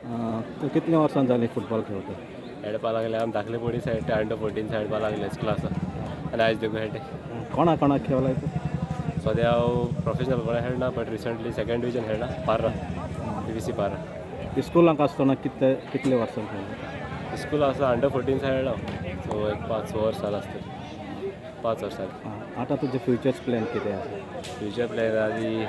कितले वर्सां जालीं फुटबॉल खेळटा? खेळपा लागले आमी धाकले पयलीं खेळटा, अंडर 14 खेळपा लागले क्लासा आनी आयज देखून खेळटे. कोणा कोणाक खेळलाय तूं? सद्या हांव प्रोफेशनल कोणा खेळना, बट रिसंटली सेकंड डिविजन खेळना, पार्रा, पीवीसी पार्रा. स्कुलांक आसतना कितले कितले वर्सां खेळ्ळा? स्कूल आसा, अंडर 14 खेळ्ळा, सो एक 5-6 वर्सां जालां आसतलें, 5 वर्सां. आतां तुजें फ्युचर्स प्लॅन कितें आसा? फ्युचर प्लॅन आनी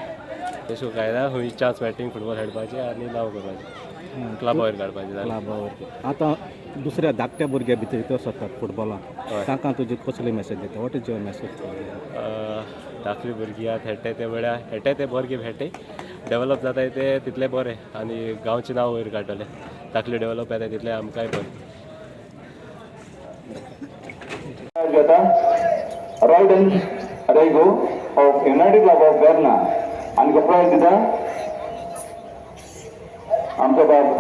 तशें कांय ना, खंय चान्स मेळटा फुटबॉल खेळपाचें आनी नांव करपाचें, क्लबा वयर काडपाचें जालें. क्लबा. आतां दुसऱ्या धाकट्या भुरग्या भितर भितर सरतात फुटबॉलाक, तांकां तुजी कसली मॅसेज दिता? What is your message? धाकली भुरगीं आहा, खेळटाय ते म्हळ्यार खेळटाय ते बरे गेम खेळटाय, डेवलप जाताय ते तितले बरें आनी गांवचें नांव वयर काडटले. धाकले डेवलप जाताय तितलें आमकांय बरें. घेता Roydon Rego of United Club of Verna आनी प्रायज दिता आमचो बाब.